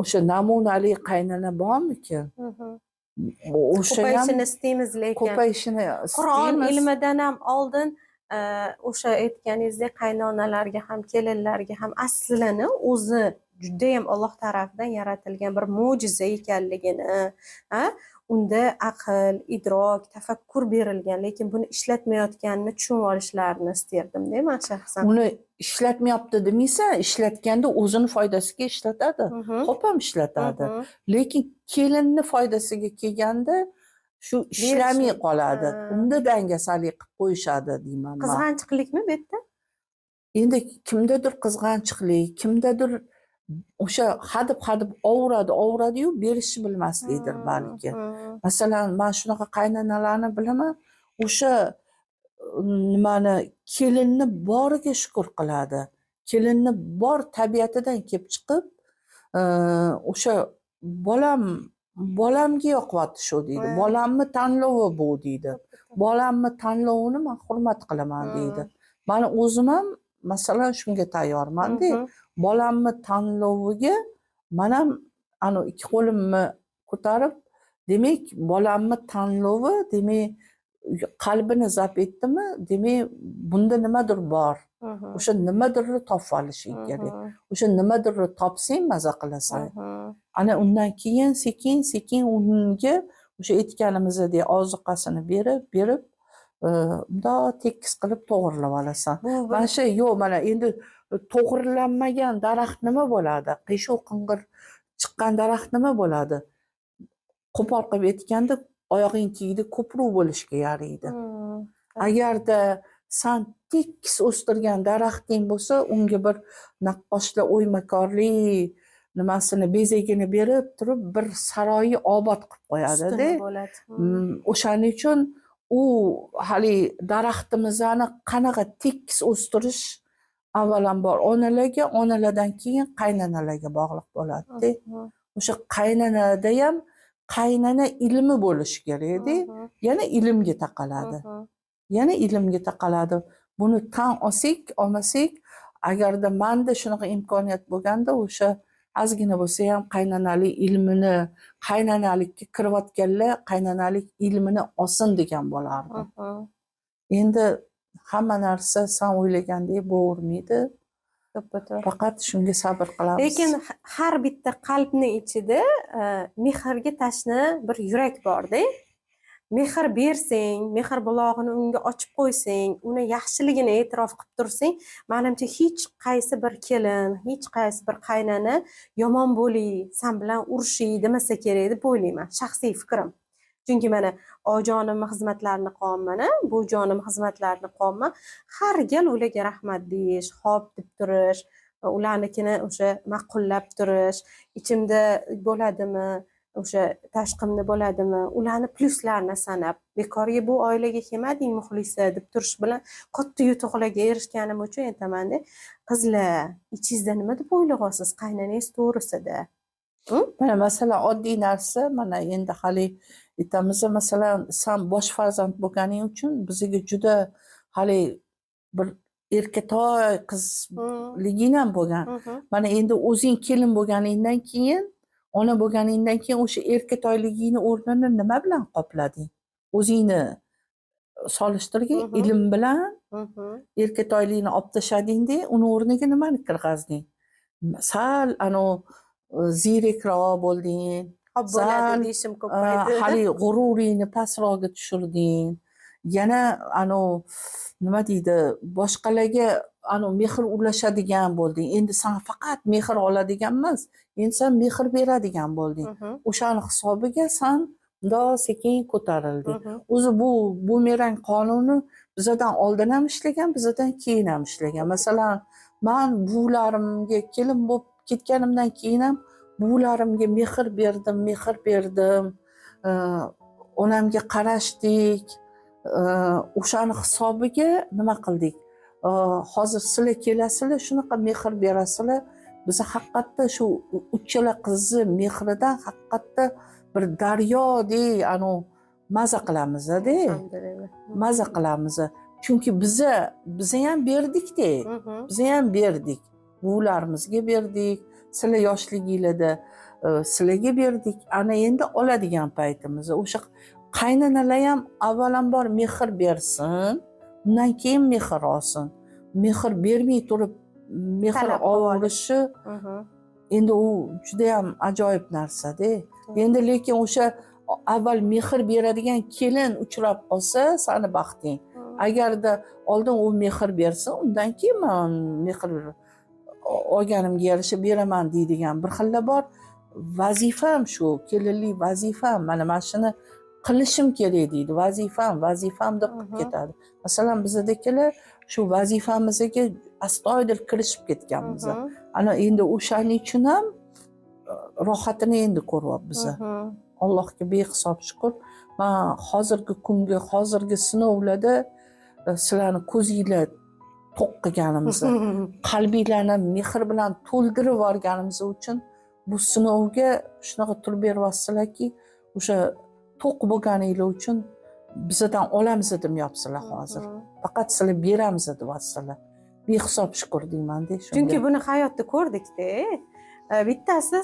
B: o'sha namunali qaynona bormikin? O'sha ham
A: Ko'payishini istaymiz lekin.
B: Ko'payishini
A: Qur'on
B: istaymiz.
A: ilmidan ham oldin o'sha aytganingizdek qaynonalarga ham, kelinlarga ham aslini o'zi judayam Alloh tarafidan yaratilgan bir mo'jiza ekanligini, a, unda aql, idrok, tafakkur berilgan, lekin buni ishlatmayotganini tushunib olishlarini istardimda man shaxsan.
B: Uni ishlatmayapti demaysan, ishlatganda o'zini foydasiga ishlatadi, ko'p ham ishlatadi, lekin kelinni foydasiga kelganda shu ishlamay qoladi. Unda dangasalik qilib qo'yishadi deyman man.
A: Qizg'anchiqlikmi bu yerda?
B: Endi kimdadir qizg'anchiqlik, kimdadir o'sha hadeb hadeb ovuradi ovuradiyu, berishni bilmaslikdir balki. Masalan, man shunaqa qaynanalarni bilaman, o'sha nimani, kelinni boriga shukur qiladi, kelinni bor tabiatidan kelib chiqib, o'sha bolam, bolamga yoqyapti shu deydi, bolamni tanlovi bu deydi, bolamni tanlovini man hurmat qilaman deydi. Mani o'zim ham, masalan, shunga tayyormanda, bolamni tanloviga man ham anavi ikki qo'limni ko'tarib, demak, bolamni tanlovi, demak, qalbini zabt etdimi, demak, bunda nimadir bor. O'sha nimadirni topib olishing kerak. O'sha nimadirni topsang, maza qilasan. Ana undan keyin sekin sekin unga o'sha aytganimizdek ozuqasini berib berib. Bundoq tekis qilib to'g'irlab olasan.
A: Bu bir
B: Mana shu yo'q, mana endi to'g'rilanmagan daraxt nima bo'ladi? Qiyshuv qing'ir chiqqan daraxt nima bo'ladi? Qo'pol qilib aytganda, oyog'ing tagida ko'prik bo'lishga yaraydi. Agarda san tekis o'stirgan daraxting bo'lsa, unga bir naqqoshlar o'ymakorlik nimasini, bezagini berib turib, bir saroyi obod qilib qo'yadi-da.
A: Ustuni bo'ladi.
B: O'shaning uchun u haligi daraxtimizni qanaqa tekis o'stirish avvalambor onalarga, onalardan keyin qaynanalarga bog'liq bo'ladi-da. O'sha qaynanada ham qaynana ilmi bo'lishi kerakda. Yana ilmga taqaladi. Yana ilmga taqaladi. Buni tan olsak, olmasak, agarda manda shunaqa imkoniyat bo'lganda, o'sha ozgina bo'lsa ham qaynanalik ilmini, qaynanalikka kirayotganlar qaynanalik ilmini olsin degan bo'lardim. Endi hamma narsa san o'ylagandek bo'lavermaydi.
A: To'ppa-to'g'ri.
B: Faqat shunga sabr qilamiz.
A: Lekin har bitta qalbni ichida mehrga tashna bir yurak borda. Mehr bersang, mehr bulog'ini unga ochib qo'ysang, uni yaxshiligini e'tirof qilib tursang, manimcha hech qaysi bir kelin, hech qaysi bir qaynona yomon bo'ling, san bilan urushiy demasa kerak deb o'ylayman. Shaxsiy fikrim. Chunki mana oyijonimni xizmatlarini qilyapman, buvijonimni xizmatlarini qilyapman. Har gal ularga rahmat deyish, xo'p deb turish, ularnikini o'sha ma'qullab turish, ichimda bo'ladimi, o'sha tashqimda bo'ladimi, ularni plyuslarini sanab, bekorga bu oilaga kelmading, Muxlisa, deb turish bilan katta yutuqlarga erishganim uchun aytamanda, qizlar, ichingizda nima deb o'ylayapsiz qaynanangiz to'g'risida?
B: Mana masalan, oddiy narsa, mana endi hali aytamiz, masalan, san bosh farzand bo'lganing uchun bizga juda hali bir erkatoy qizliging ham bo'lgan. Mana endi o'zing kelin bo'lganingdan keyin, ona bo'lganingdan keyin o'sha erkatoyligingni o'rnini nima bilan qoplading? O'zingni solishtirgin, ilm bilan erkatoylikni olib tashladingda, uni o'rniga nimani kirg'izding? Sal anavi ziyrakroq bo'lding.
A: Hop bo'ladi
B: Sal,
A: deyishim ko'paydi.
B: Haligi g'ururingni pastroqga tushirding. Yana anavi nima deydi, boshqalarga anavi mehr ulashadigan bo'lding. Endi san faqat mehr oladigan emas, endi san mehr beradigan bo'lding. O'shani hisobiga san mundoq sekin ko'tarilding. O'zi bu bumerang qonuni bizadan oldin ham ishlagan, bizadan keyin ham ishlagan. Masalan, man buvlarimga kelin bo'lib ketganimdan keyin ham buvlarimga mehr berdim, mehr berdim. Onamga qarashdik. O'shani hisobiga nima qildik? Hozir sizlar kelasizlar, shunaqa mehr berasizlar. Biz haqiqatda shu uchala qizni mehridan haqiqatda bir daryodek anu maza qilamiz-da.
A: Alhamdulillah.
B: Maza qilamiz. Chunki biza ham berdik-da. Biza ham berdik. Buvlarimizga berdik. Sizlar yoshliginglarda sizlarga berdik. Ana endi oladigan paytimiz. O'sha qaynanalar ham avvalambor mehr bersin, undan keyin mehr olsin. Mehr bermay turib mehr
A: Talab qilib
B: olishi endi u juda ham ajoyib narsa-da. Endi lekin o'sha avval mehr beradigan kelin uchrab qolsa, sani baxting. Agarda oldin u mehr bersa, undan keyin man mehr olganimga yarasha beraman deydigan bir xilla bor. Vazifam shu, kelinlik vazifam, mana shuni qilishim kerak deydi. Vazifam, vazifam deb qilib ketadi. Masalan, bizadagilar shu vazifamizga astoydil kirishib ketganmiz. Ana endi o'shaning uchun ham rohatini endi ko'ryapmiz. Allohga behisob shukur. Man hozirgi kunga, hozirgi sinovlarda sizlarni ko'zinglar to'q qilganimizni, qalbinglarni mehr bilan to'ldirib yuborganimiz uchun bu sinovga shunaqa turib beryapsizlarki, o'sha to'q bo'lganinglar uchun bizadan olamiz demayapsizlar hozir. Faqat sizlar beramiz deyapsizlar. Behisob shukur deyman-da shunga.
A: Chunki buni hayotda ko'rdikda. Bittasi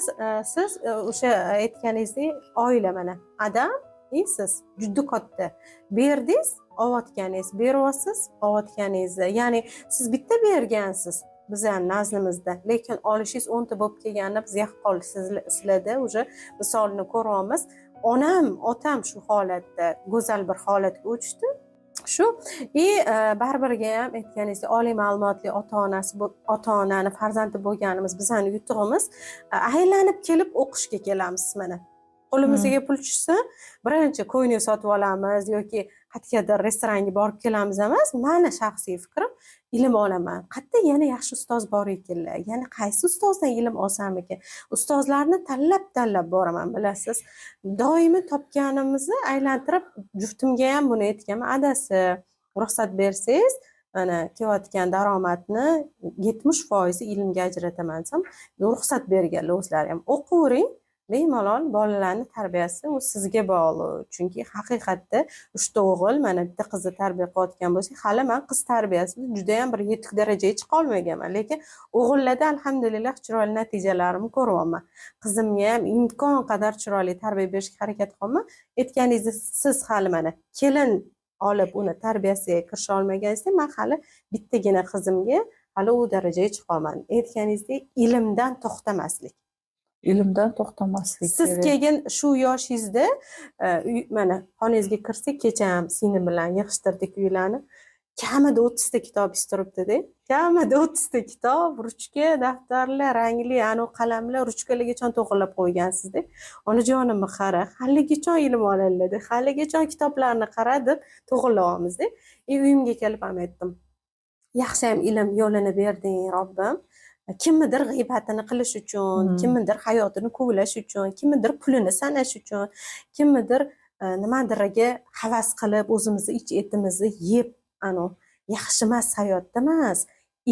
A: siz o'sha aytganingizdek oila, mana adam и siz juda katta berdingiz, olayotganingiz, beryapsiz, olayotganingizni, ya'ni siz bitta bergansiz bizani nazdimizda, lekin olishingiz 10 ta bo'lib kelganini biz yaqqol sizlarda уже misolini ko'ryapmiz. Onam, otam shu holatda go'zal bir holatga o'tishdi. Shu и baribirga ham aytganingizdek, oliy ma'lumotli ota onasi, ota onani farzandi bo'lganimiz bizani yutug'imiz. Aylanib kelib o'qishga kelamiz. Mana, qo'limizga pul tushsa, birinchi ko'ylak sotib olamiz yoki qayergadir restoranga borib kelamiz emas. Mani shaxsiy fikrim, ilm olaman. Qayerda yana yaxshi ustoz bor ekanlar, yana qaysi ustozdan ilm olsam ekan? Ustozlarni tanlab tanlab boraman, bilasiz. Doimiy topganimizni aylantirib, juftimga ham buni aytganman: "Adasi, ruxsat bersangiz, mana kelayotgan daromadni 70 foizi ilmga ajrataman", desam, ruxsat berganlar o'zlari ham. "O'qiyvering bemalol, bolalarni tarbiyasi u sizga bog'liq". Chunki haqiqatda uchta o'g'il, mana bitta qizni tarbiya qilayotgan bo'lsak, hali man qiz tarbiyasida judayam bir yetuk darajaga chiqa olmaganman, lekin o'g'illarda, alhamdulillah, chiroyli natijalarimni ko'ryapman. Qizimga ham imkon qadar chiroyli tarbiya berishga harakat qilyapman. Aytganingizdek, siz hali mana kelin olib, uni tarbiyasiga kirisha olmagansiz, man hali bittagina qizimga hali u darajaga chiqa olmadim. Aytganingizdek, ilmdan to'xtamaslik.
B: Ilmdan to'xtamaslik
A: Siz
B: kerak.
A: keyin shu yoshingizda mana xonangizga kirsak, kecha ham singlim bilan yig'ishtirdik uylarni, kamida 30 ta kitobingiz turibdida. Kamida 30 ta kitob, ruchka, daftarlar, rangli anavi qalamlar, ruchkalargacha to'g'irlab qo'ygansizda. "Onajonimni qara, haligacha ilm oladilar, haligacha kitoblarni qara", deb to'g'irlayapmizda. И uyimga kelib ham aytdim: "Yaxshiyam ilm yo'lini berding, Robbim. Kimnidir g'iybatini qilish uchun, kimnidir hayotini kovlash uchun, kimnidir pulini sanash uchun, kimnidir nimadirga havas qilib, o'zimizni ich etimizni yeb, anavi yaxshi emas hayotda emas,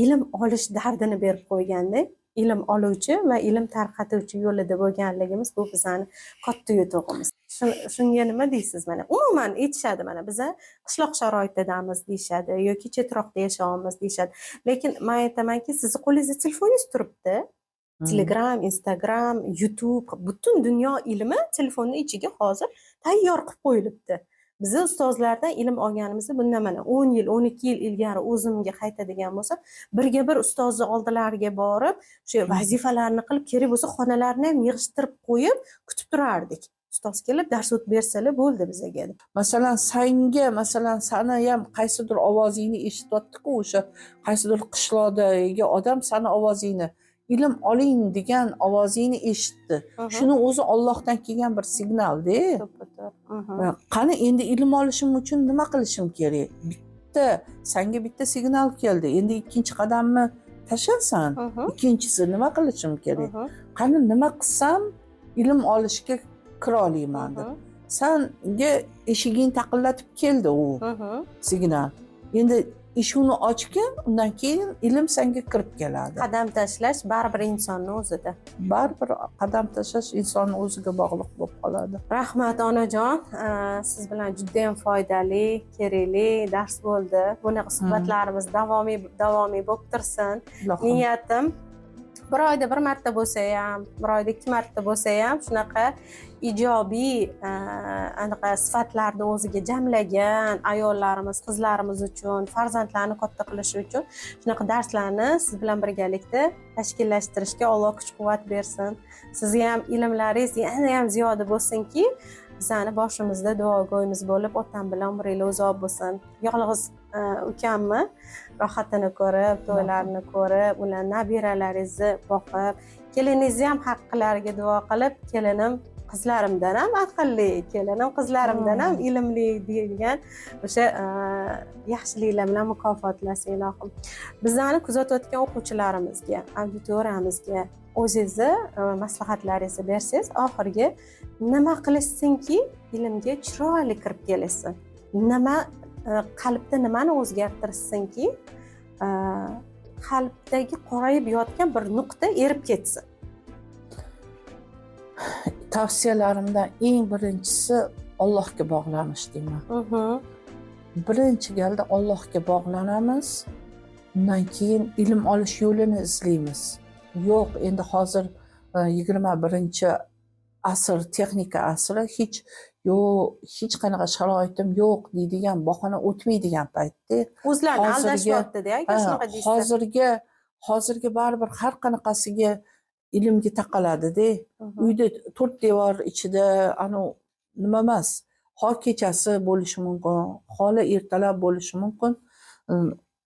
A: ilm olish dardini berib qo'yganda, ilm oluvchi va ilm tarqatuvchi yo'lida bo'lganligimiz, bu bizani katta yutug'imiz". Shunga nima deysiz? Mana, umuman aytishadi, mana, biza qishloq sharoitidamiz deyishadi yoki chetroqda yashayapmiz deyishadi. Lekin man aytamanki, sizni qo'lingizda telefoningiz turibdi. Telegram, Instagram, YouTube, butun dunyo ilmi telefonni ichiga hozir tayyor qilib qo'yilibdi. Bizni ustozlardan ilm olganimizda, bundan mana 10 yil, 12 yil ilgari o'zimga qaytadigan bo'lsam, birga bir ustozni oldilariga borib, o'sha vazifalarni qilib, kerak bo'lsa xonalarni ham yig'ishtirib qo'yib, kutib turardik, ustoz kelib dars o'tib bersalar bo'ldi bizaga deb.
B: Masalan, sanga, masalan, sani ham qaysidir ovozingni eshityaptiku. O'sha qaysidir qishloqdagi odam sani ovozingni, ilm oling degan ovozingni eshitdi. Shuni o'zi Ollohdan kelgan bir signalda.
A: To'ppa-to'g'ri.
B: Qani endi ilm olishim uchun nima qilishim kerak? Bitta sanga bitta signal keldi, endi ikkinchi qadamni tashlasan. Ikkinchisi, nima qilishim kerak? Qani, nima qilsam ilm olishga kira olaman deb sanga eshiging taqillatib keldi u signal. Endi eshikni ochgin, undan keyin ilm sanga kirib keladi.
A: Qadam tashlash baribir insonni o'zida.
B: Baribir qadam tashlash insonni o'ziga bog'liq bo'lib qoladi.
A: Rahmat, onajon. Siz bilan judayam foydali, kerakli dars bo'ldi. Bunaqa suhbatlarimiz davomiy davomiy bo'lib tursin.
B: Ilohim.
A: Niyatim, bir oyda bir marta bo'lsa ham, bir oyda ikki marta bo'lsa ham, shunaqa ijobiy anaqa sifatlarni o'ziga jamlagan ayollarimiz, qizlarimiz uchun, farzandlarni katta qilishi uchun shunaqa darslarni siz bilan birgalikda tashkillashtirishga Alloh kuch quvvat bersin. Sizga ham ilmlaringiz yana ham ziyoda bo'lsinki, bizani boshimizda duogo'yimiz bo'lib, otam bilan umringlar uzoq bo'lsin. Yolg'iz ukamni rohatini ko'rib, to'ylarini ko'rib, ular nabiralaringizni boqib, keliningizni ham haqqilariga duo qilib, "Kelinim qizlarimdan ham aqlli, kelinim qizlarimdan ham ilmli", degan o'sha yaxshiliklar bilan mukofotlasin, ilohim. Bizlarni kuzatayotgan o'quvchilarimizga, auditoriyamizga o'zingizni maslahatlaringizni bersangiz oxirgi. Nima qilishsinki, ilmga chiroyli kirib kelishsin? Nima qalbda nimani o'zgartirishsinki, qalbdagi qorayib yotgan bir nuqta erib ketsin?
B: Tavsiyalarimdan eng birinchisi Allohga bog'lanish deyman. Birinchi galda Allohga bog'lanamiz, undan keyin ilm olish yo'lini izlaymiz. Yo'q, endi hozir 21-asr, texnika asri, hech yo'q, hech qanaqa sharoitim yo'q deydigan bahona o'tmaydigan paytda.
A: O'zlarini aldashyaptida, agar shunaqa deyishsa.
B: Hozirgi baribir har qanaqasiga ilmga taqaladida. Uyda to'rt devor ichida anavi nima emas. Ho kechasi bo'lishi mumkin, xola ertalab bo'lishi mumkin.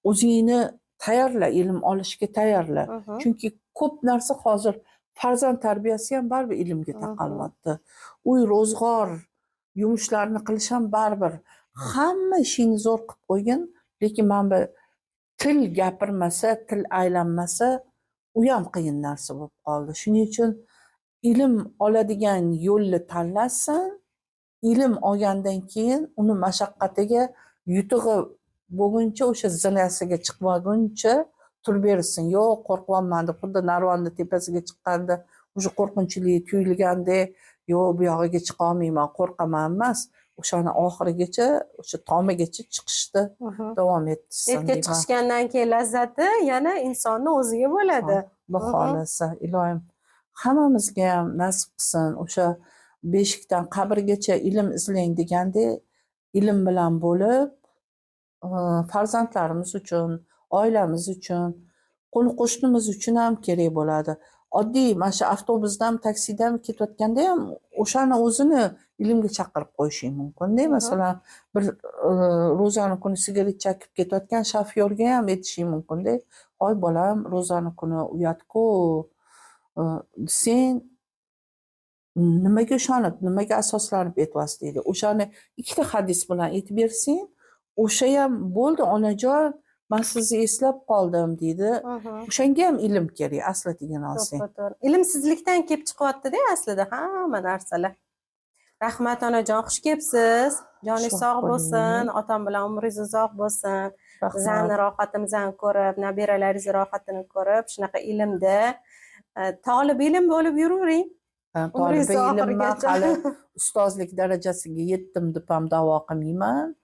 B: O'zingni tayyorla, ilm olishga tayyorla. Chunki ko'p narsa hozir farzand tarbiyasi ham baribir ilmga taqalyapti. Uy ro'zg'or yumushlarni qilish ham baribir. Hamma ishingni zo'r qilib qo'ygin, lekin mana bu til gapirmasa, til aylanmasa, u ham qiyin narsa bo'lib qoldi. Shuning uchun ilm oladigan yo'lni tanlasin, ilm olgandan keyin uni mashaqqatiga yutug'i bo'lguncha, o'sha zinasiga chiqmaguncha turib bersin. Yo'q, qo'rqyapman deb, xuddi narvonni tepasiga chiqqanda o'sha qo'rqinchli tuyulgandek, yo'q, bu yog'iga chiqa olmayman, qo'rqaman emas. O'shani oxirigacha, o'sha tomigacha chiqishni davom ettirsin.
A: Etga chiqishgandan keyin lazzati yana insonni o'ziga bo'ladi.
B: Xudo xohlasa, iloyim hammamizga ham nasib qilsin. O'sha beshikdan qabrgacha ilm izlang degandek, ilm bilan bo'lib, farzandlarimiz uchun, oilamiz uchun, qo'ni qo'shnimiz uchun ham kerak bo'ladi. Oddiy mana shu avtobusdan, taksidan ketayotganda ham o'shani o'zini ilmga chaqirib qo'yishing mumkin-da. Masalan, bir ro'zani kuni sigaret chekib ketayotgan shofyorga ham aytishing mumkin-da. Hoy bolam, ro'zani kuni uyat-ku. Sen nimaga ishonib, nimaga asoslanib aytyapsiz deydi. O'shani ikkita hadis bilan aytib bersang, o'sha ham bo'ldi, onajon, men sizni eslab qoldim deydi. O'shanga ham ilm kerak, aslidigini olsang.
A: To'g'ri. Ilmsizlikdan kelib chiqyapti-da aslida hamma narsalar. Rahmat onajon, xush kelibsiz. Joningiz sog' bo'lsin, otam bilan umringiz uzoq bo'lsin. Bizani rohatimizni ko'rib, nabiralaringiz rohatini ko'rib, shunaqa ilmda tolib ilm bo'lib yuravering.
B: Tolibi ilmman, hali ustozlik darajasiga yetdim deb ham da'vo qilmayman.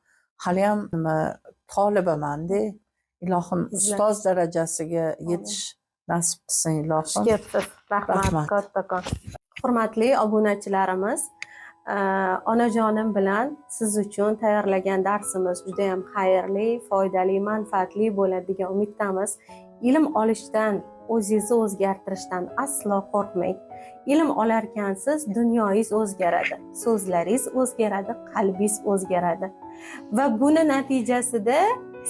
B: Hali ham nima tolibaman-da. Ilohim ustoz darajasiga yetish nasib qilsin ilohim.
A: Xush kelibsiz. Rahmat kattakon. Hurmatli obunachilarimiz, onajonim bilan siz uchun tayyorlagan darsimiz juda ham xayrli, foydali, manfaatli bo'ladi degan umiddamiz. Ilm olishdan, o'zingizni o'zgartirishdan aslo qo'rqmang. Ilm olarkansiz dunyoyingiz o'zgaradi, so'zlaringiz o'zgaradi, qalbingiz o'zgaradi. Va buni natijasida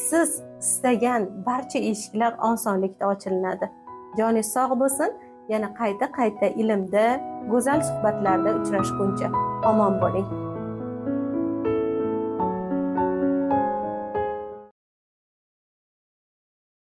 A: siz istagan barcha eshiklar osonlikda ochilinadi. Joningiz sog' bo'lsin. Yana qayta-qayta ilmda, go'zal suhbatlarda uchrashguncha omon bo'ling.